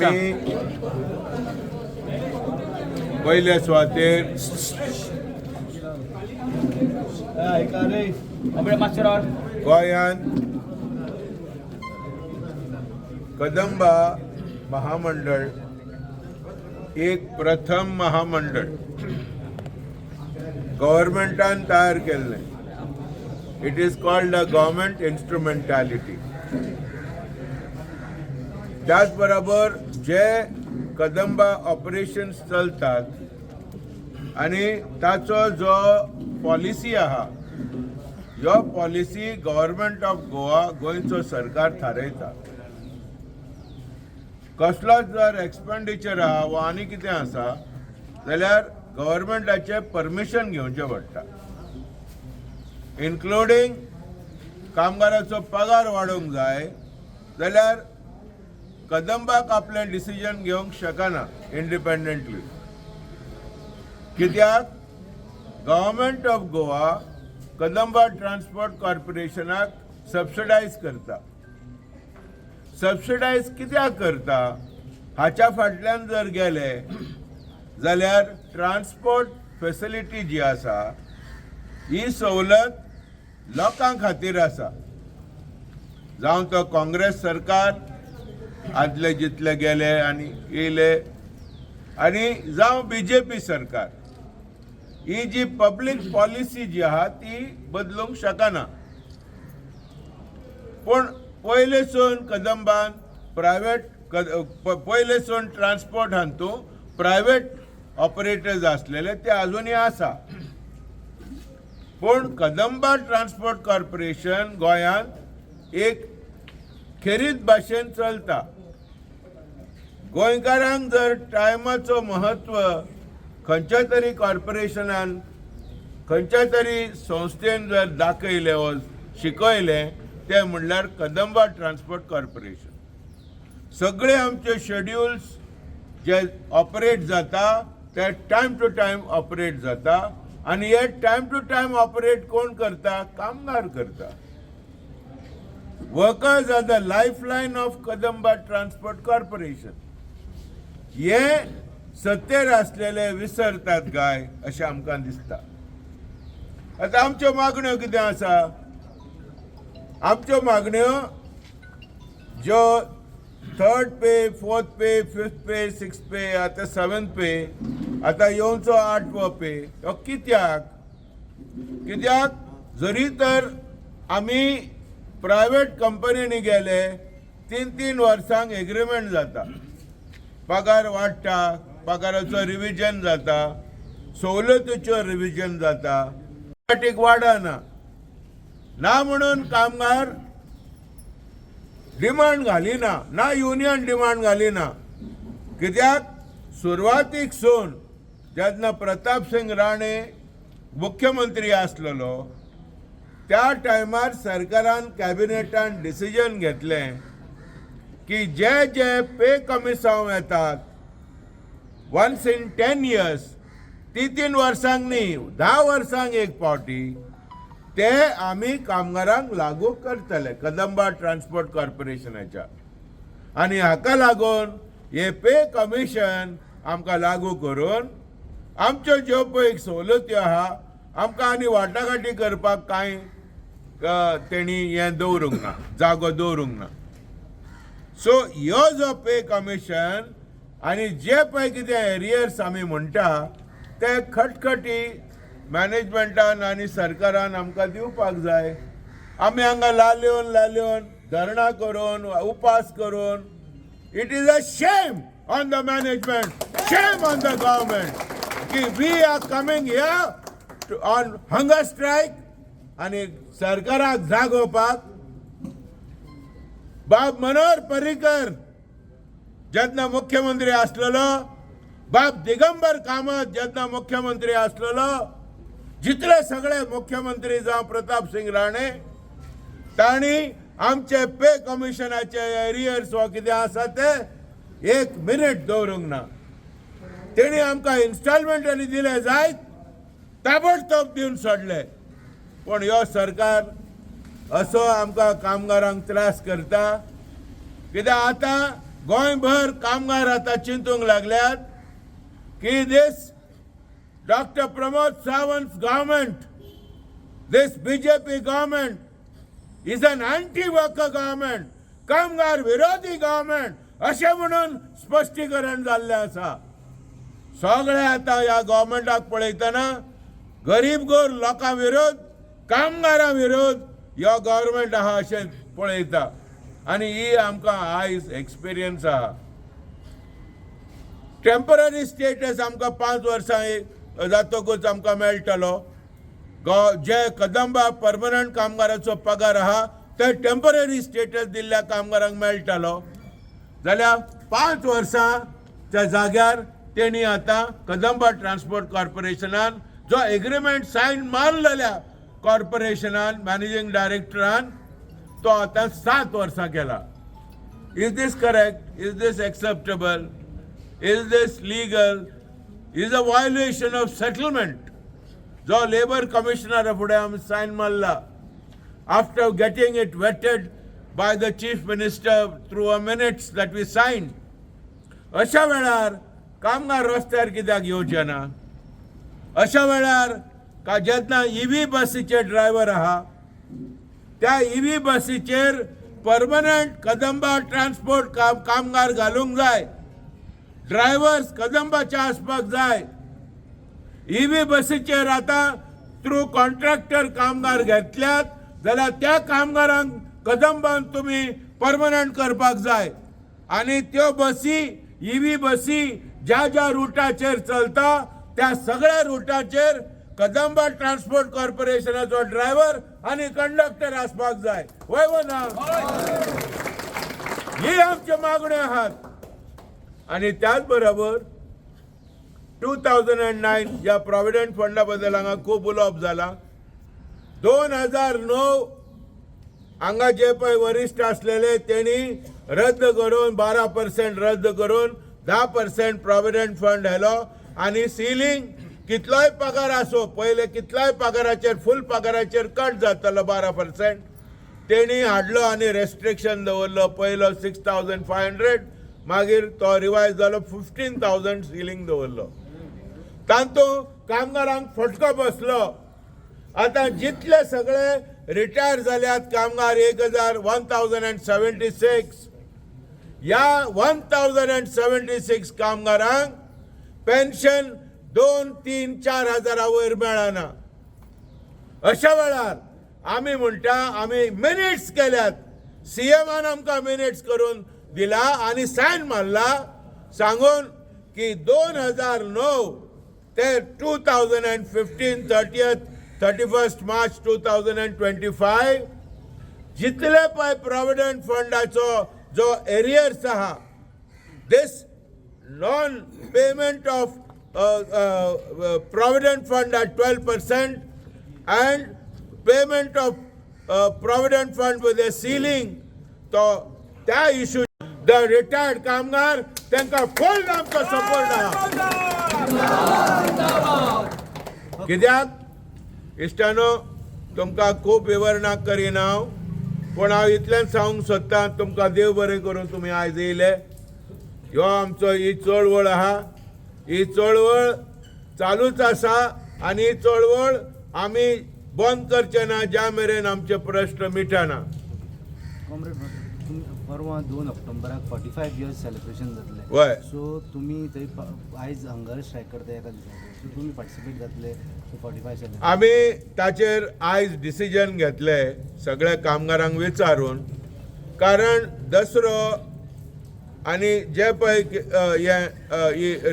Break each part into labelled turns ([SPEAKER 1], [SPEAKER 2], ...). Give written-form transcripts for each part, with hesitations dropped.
[SPEAKER 1] आमी पयले सुवातेर गोंयांत कदंबा महामंडळ एक प्रथम महामंडळ गव्हर्मेंटान तयार केल्लें. It is called a government instrumentality. त्याच बरोबर जे कदंबा ऑपरेशन्स चलतात आनी ताचो जो पॉलिसी आहा, ह्यो पॉलिसी गव्हर्मेंट ऑफ गोवा, गोंयचो सरकार थारयता. कसलोच जर एक्सपेंडिचर आहा वा आनी कितें आसा जाल्यार गव्हर्मेंटाचें परमिशन घेवचें पडटा, इन्क्लुडींग कामगाराचो पगार वाडोवंक जाय जाल्यार कदंबाक आपलें डिसिजन घेवंक शकना इंडिपेंडंटली, कित्याक government of Goa Kadamba transport कॉर्पोरेशनाक सबसिडायज करता. सबसिडायज कित्याक करता, हाच्या फाटल्यान जर गेले जाल्यार ट्रान्सपोर्ट फेसिलिटी जी आसा, ही सवलत लोकां खातीर आसा. जावं तो काँग्रेस सरकार आदले जितले गेले आनी येयले आनी जावं बीजेपी सरकार, ही जी पब्लीक पॉलिसी जी आहा ती बदलूंक शकना. पूण पयलेसून कदंबान प्रायवेट, पयलेसून ट्रान्सपोर्ट हातूं प्रायवेट ऑपरेटर्स आसलेले, ते अजुनूय आसा. पूण कदंबा ट्रान्सपोर्ट कॉर्पोरेशन गोंयांत एक खेरीत भाशेन चलता. गोंयकारांक जर टायमाचो म्हत्व खंयच्या तरी कॉर्पोरेशनान, खंयच्या तरी संस्थेन जर दाखयलें वा शिकयलें, तें म्हणल्यार कदंबा ट्रान्सपोर्ट कॉर्पोरेशन. सगळे आमचे शेड्युल्स जे ऑपरेट जाता ते टायम टू टायम ऑपरेट जाता आनी हे टायम टू टायम ऑपरेट कोण करता? कामगार करता. Workers are the lifeline of Kadamba Transport Corporation. हे सत्तेर आसलेले विसरतात काय अशें आमकां दिसता. आतां आमच्यो मागण्यो कितें आसा? आमच्यो मागण्यो ज्यो third pay, fourth pay, fifth pay, sixth pay, आतां सेवन्थ पे, आतां येवचो आठवो पे, हो कित्याक? कित्याक जरी तर आमी प्रायवेट कंपनीनी गेले, 3-3 वर्सांक एग्रीमेंट जाता, पगार वाडटा, पगाराचो रिविजन जाता, सवलतीच्यो रिविजन जाता, वाडना ना म्हणून कामगार डिमांड घालिना ना, युनियन डिमांड घालिना. कित्याक सुरवातीक सून जेन्ना प्रताप सिंग राणे मुख्यमंत्री आसलेलो, त्या टायमार सरकारान कॅबिनेटान डिसिजन घेतलें की जे जे पे कमिसांव येतात वन्स इन 10 इयर्स, 3-3 वर्सांक न्ही, 10 वर्सांक एक फावटी, ते आमी कामगारांक लागू करतले कदंबा ट्रान्सपोर्ट कॉर्पोरेशनाच्या. आनी हाका लागून हे पे कमिशन आमकां लागू करून आमच्यो ज्यो पळय सवलत्यो आहा, आमकां आनी वाटाघाटी करपाक कांय तेणी हें दवरूंक ना, जागो दवरूंक ना. सो ह्यो जो पे कमिशन आनी जे पळय कितें एरियर्स आमी म्हणटा, ते खटखटी मॅनेजमेंटान आनी सरकारान आमकां दिवपाक जाय. आमी हांगा लाल्योन लाल्योन धरणां करून, उपास करून, it is a shame on the management, shame on the government की we are coming here on hunger strike आनी सरकाराक जागोवपाक. बाब मनोहर पर्रीकर जेन्ना मुख्यमंत्री आसलेलो, बाब दिगंबर कामत जेन्ना मुख्यमंत्री आसलेलो, जितले सगळे मुख्यमंत्री जावं प्रताप सिंग राणे, तांणी आमचे पे कमिशनाचे एरियर्स वा कितें आसा ते एक मिनीट दवरूंक ना. तेणी आमकां इन्स्टॉलमेंटांनी दिले जायत, ताबडतोब दिवन सोडले. पूण ह्यो सरकार असो आमकां कामगारांक त्रास करता. कित्याक आतां गोंयभर कामगार आतां चिंतूंक लागल्यात की this Doctor Pramod Sawant government, this BJP government is an anti worker government, कामगार विरोधी गव्हर्मेंट अशें म्हणून स्पश्टीकरण जाल्लें आसा. सगळे आतां ह्या गव्हर्मेंटाक पळयतना गरीब गोर लोकां विरोध, कामगारां विरोध ह्यो गव्हर्मेंट आहा अशें पळयता आनी ही आमकां आयज एक्सपिरियन्स आहा. टेंपररी स्टेटस आमकां 5 वर्सां जातकूच आमकां मेळटलो. जे कदंबा परमनंट कामगाराचो पगार आहा ते टेंपररी स्टेटस दिल्ल्या कामगारांक मेळटलो जाल्यार 5 वर्सांच्या जाग्यार तेणी आतां कदंबा ट्रान्सपोर्ट कॉर्पोरेशनान जो एग्रीमेंट सायन मारलेल्या कॉर्पोरेशनान, मॅनेजींग डायरेक्टरान, तो आतां 7 वर्सां केला. Is this correct? Is this acceptable? Is this legal? Is a violation of settlement जो लेबर कमिशनरा फुडें आमी सायन मारला after getting it vetted by the Chief Minister through a minutes that we sign. अशा वेळार कामगार रस्त्यार कित्याक येवचे ना? अशा वेळार का जेन्ना इव्ही बसीचे ड्रायव्हर आहा, त्या इव्ही बसीचेर परमनंट कदंबा ट्रान्सपोर्ट कामगार घालूंक जाय, ड्रायव्हर्स कदंबाचे आसपाक जाय. इव्ही बसीचेर आतां थ्रू कॉन्ट्रॅक्टर कामगार घेतल्यात जाल्यार त्या कामगारांक कदंबान तुमी परमनंट करपाक जाय आनी त्यो बसी, इव्ही बसी ज्या ज्या रुटाचेर चलता त्या सगळ्या रुटाचेर कदंबा ट्रान्सपोर्ट कॉर्पोरेशनाचो ड्रायव्हर आनी कंडक्टर आसपाक जाय. वय वो ना? ही आमच्यो मागण्यो आहात. आनी त्याच बरोबर 2009 ह्या प्रॉविडंट फंडा बद्दल हांगा खूब उलोवप जालां. 2009 हांगा जे पळय वरिश्ठ आसलेले तेणी रद्द करून, 12% रद्द करून 10% प्रॉविडंट फंड व्हेलो आनी सिलींग कितलोय पगार आसो, पयले कितल्याय पगाराचेर, फूल पगाराचेर कट जातालो 12%, तेणी हाडलो आनी रेस्ट्रिक्शन दवरलो. पयलो 6500, मागीर तो रिवायज जालो, 15,000 सिलींग दवरलो. तातूंत कामगारांक फटको बसलो. आतां जितले सगळे रिटायर जाल्यात कामगार, एक हजार, 1076, ह्या 1076 कामगारांक पेन्शन दोन, तीन, चार हजारा वयर मेळना. अशा वेळार आमी म्हणटा, आमी मिनिट्स केल्यात, सीएमान आमकां मिनिट्स करून दिला आनी सायन मारला सांगून की 2009 ते 2015, 31 March 2025 जितले पळय प्रॉविडंट फंडाचो जो एरियर्स आहा, this non payment of provident fund at 12% and payment of provident fund with a ceiling, तो त्या इशू the retired कामगार तांकां फुल आमचो सपोर्ट आहा. कित्याक इश्टानो, तुमकां खूब विवरणां करिना हांव, पूण हांव इतलेंच सांगूंक सोदतां तुमकां, देव बरें करूं, तुमी आयज येयले. ह्यो आमचो ही चळवळ आहा, ही चळवळ चालूच आसा आनी ही चळवळ आमी बंद करचे ना ज्या मेरेन आमचे प्रश्न मिटना.
[SPEAKER 2] कॉम्रेड, तुमी परवां 2 ऑक्टोबराक 45 इयर्स सेलिब्रेशन जातलें.
[SPEAKER 1] वय.
[SPEAKER 2] सो तुमी थंय आयज हंगर स्ट्रायक करता एका दिसा, सो तुमी पार्टिसिपेट जातले सो 45 सेलिब्रेशन?
[SPEAKER 1] आमी ताचेर आयज डिसिजन घेतले सगळ्या कामगारांक विचारून, कारण दसरो आनी जे पळय हें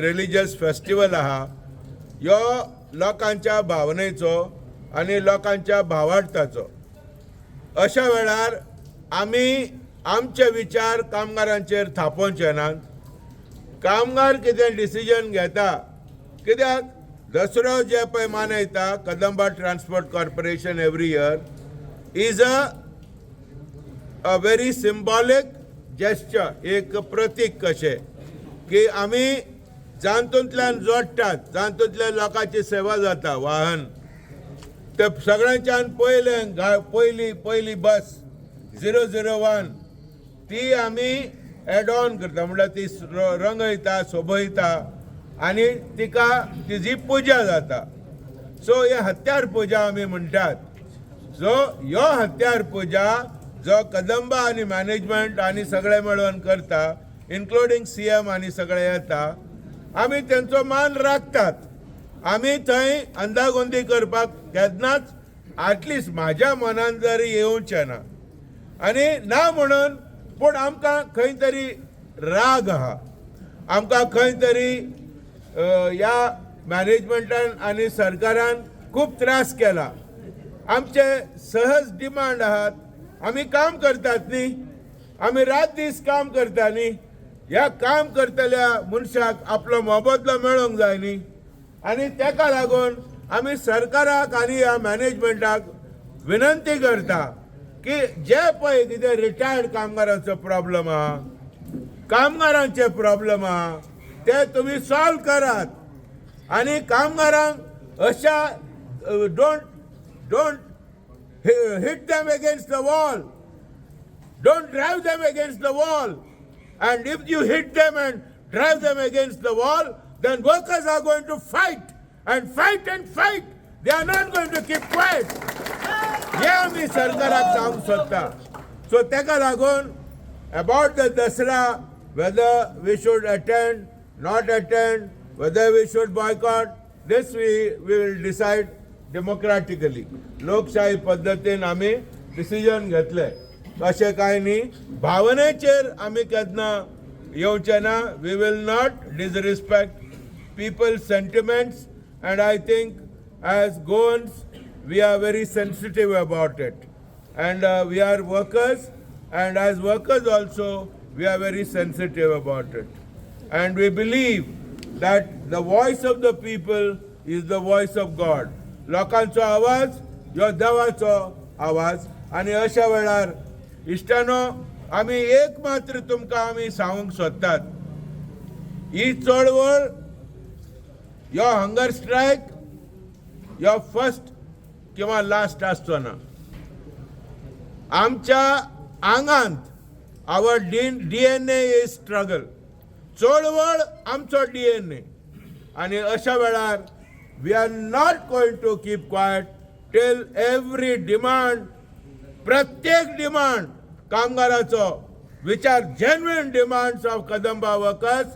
[SPEAKER 1] रिलिजियस फेस्टिवल आहा, ह्यो लोकांच्या भावनेचो आनी लोकांच्या भावार्थाचो. अशा वेळार आमी आमचे विचार कामगारांचेर थापोवचे नात. कामगार कितें डिसिजन घेता, कित्याक दसरो जे पळय मनयता Kadamba transport corporation every year is a very symbolic gesture, एक प्रतीक कशें की आमी जातूंतल्यान जोडटात, जातूंतल्यान लोकांची सेवा जाता. वाहन ते सगळ्यांच्यान पयलें पयली पयली बस 001 ती आमी एड ऑन करता, म्हणल्यार ती रंगयता, सोबयता आनी तिका तिजी पुजा जाता. सो हे हत्यार पुजा आमी म्हणटात. सो ह्यो हत्यार पुजा जो कदंबा आनी मॅनेजमेंट आनी सगळे मेळून करता, इन्क्लुडींग सीएम आनी सगळे येता, आमी तेंचो मान राखतात. आमी थंय अंदागोंदी करपाक केन्नाच, एटलिस्ट म्हाज्या मनान जरी येवचें ना आनी ना म्हणून, पूण आमकां खंय तरी राग आहा. आमकां खंय तरी ह्या मॅनेजमेंटान आनी सरकारान खूब त्रास केला. आमचे सहज डिमांड आहात. आमी काम करतात न्ही, आमी रात दीस काम करता न्ही. ह्या काम करतल्या मनशाक आपलो मोबदलो मेळोंक जाय न्ही. आनी तेका लागून आमी सरकाराक आनी ह्या मॅनेजमेंटाक विनंती करता की जे पळय कितें रिटायर्ड कामगारांचो प्रॉब्लम आहा, कामगारांचे प्रॉब्लम आहा, ते तुमी सॉल्व करात आनी कामगारांक अशा don't hit them against the wall. Don't drive them against the wall. And if you hit them and drive them against the wall, then workers are going to fight and fight and fight. They are not going to keep quiet. हे आमी सरकाराक सांगूंक सोदता. So तेका लागून about the Dussehra, whether we should attend, not attend, whether we should boycott, this we will decide democratically. लोकशाही पद्दतीन आमी डिसिजन घेतले. अशें कांय न्ही, भावनेचेर आमी केन्ना येवचे ना. We will not disrespect people sentiments, and I think as Goans we are very sensitive about it, and we are workers, and as workers also we are very sensitive about it, and we believe that the voice of the people is the voice of God. लोकांचो आवाज ह्यो देवाचो आवाज. आनी अशा वेळार इश्टानो, आमी एक मात्र तुमकां आमी सांगूंक सोदतात, ही चळवळ, ह्यो हंगर स्ट्रायक ह्यो फर्स्ट किंवा लास्ट आसचो ना. आमच्या आंगांत, our DNA is struggle. चळवळ आमचो डीएनए. आनी अशा वेळार we are not going to keep quiet till every demand, प्रत्येक demand कामगाराचो, which are genuine demands of Kadamba workers,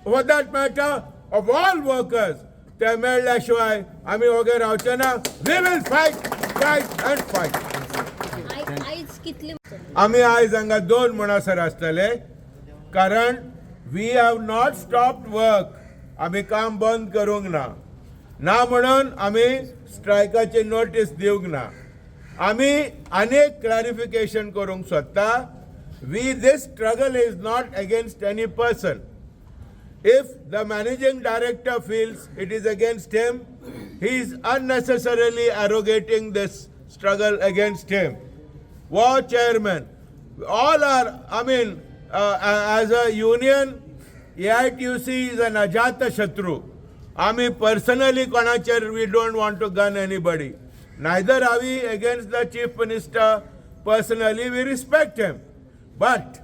[SPEAKER 1] for that matter of all workers, ते मेळ्ळ्या शिवाय आमी ओगे रावचे ना. We will fight, fight and fight.
[SPEAKER 3] आयज कितले?
[SPEAKER 1] आमी आयज हांगा 2 म्हणसर आसतले, कारण we have not stop work. आमी काम बंद करूंक ना, ना म्हणून आमी स्ट्रायकाची नोटीस दिवंक ना. आमी आनीक क्लॅरिफिकेशन करूंक सोदता. We this struggle is not against any person. If the managing director feels it is against him, he is unnecessarily arrogating this struggle against him. War chairman, all are, I mean, as a union, AITUC is an अजात शत्रू. आमी personally कोणाचेर we don't want to gun anybody. Neither are we against the chief minister personally, we respect him. But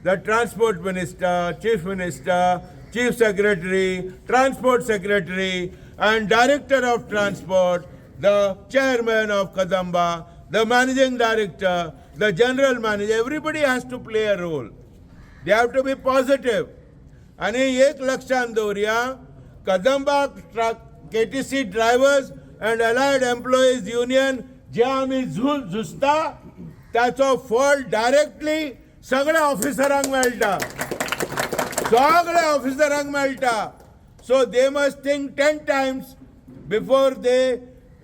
[SPEAKER 1] the transport minister, chief minister, chief secretary, transport secretary, and director of transport, the chairman of Kadamba, the managing director, the general manager, everybody has to play a role. They have to be positive. आणि एक लक्षात दवरुया, Kadamba KTC Drivers and Allied Employees Union जे आमी झूज झुजता, त्याचो फळ directly सगळ्या ऑफिसरांक मेळटा, सगळ्या ऑफिसरांक मेळटा. So they must think 10 times before they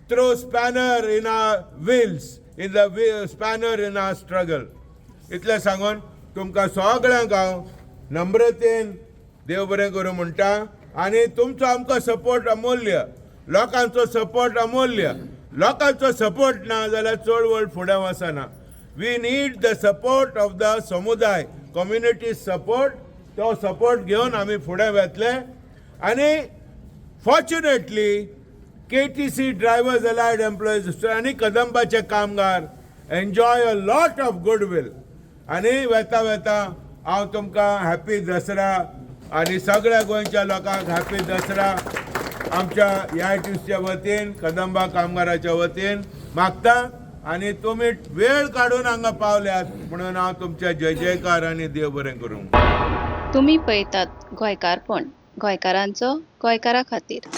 [SPEAKER 1] throw spanner in our wheels, in the spanner in our struggle. इतलें सांगून तुमकां सगळ्यांक हांव नम्रतेन देव बरें करूं म्हणटा. आनी तुमचो आमकां सपोर्ट अमूल्य, लोकांचो सपोर्ट अमूल्य. लोकांचो सपोर्ट ना जाल्यार चळवळ फुडें वचना. We need the support of the समुदाय, कम्युनिटी सपोर्ट. तो सपोर्ट घेवन आमी फुडें वेतले. आनी fortunately KTC Drivers Allied Employees आनी कदंबाचे कामगार enjoy a lot of goodwill. आनी वेता वेता हांव तुमकां हॅपी दसरा आनी सगळ्या गोंयच्या लोकांक हॅपी दसरा आमच्या एआयटीसीच्या वतीन, कदंबा कामगाराच्या वतीन मागता. आनी तुमी वेळ काडून हांगा पावल्यात म्हणून हांव तुमच्या जय जयकार आनी देव बरें करूं.
[SPEAKER 4] तुमी पळयतात गोंयकारपण, गोंयकारांचो गोंयकारा खातीर.